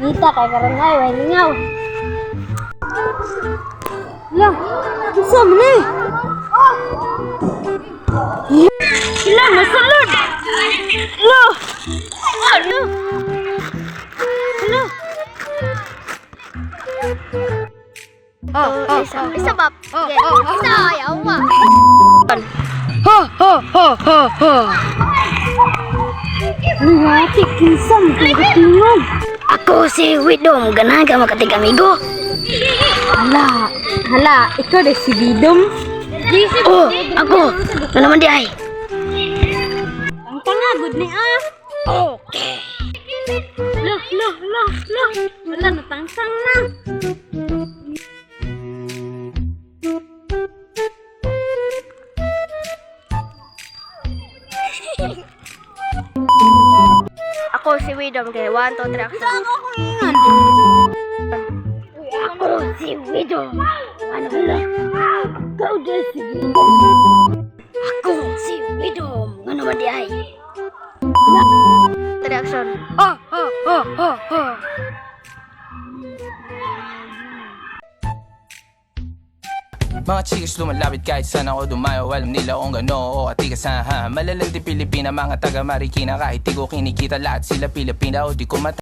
Nita kay karon ay way lingaw. La, unsa man ni? Ila nasulod. La. Ano? Hala. Oh, oh, isa, isa ba? Sige. Isa, ayaw ma. Ha ha ha ha ha. Ngati kinsa mo tingog. Ako si Widom, ganahan ka makatig amigo. Hala, hala, ikaw de si Bidom. Oh, ako. Ano naman di ay? Ang pangagod ni ah. Okay. Lo, lo, lo, lo. Wala natangtang na. Ako si Widom kay 1 2 3 action. Ako si Widom. Ano ba? Ikaw de si Bidom. Ako si Widom. Ano man di ay? Reaction. Ha ha ha ha ha. Mga chicks lumalapit kahit saan ako dumayo. Alam nila kung gano o atigas ha. Malalandi Pilipina, mga taga Marikina. Kahit di ko kinikita lahat sila Pilipina. O di ko mata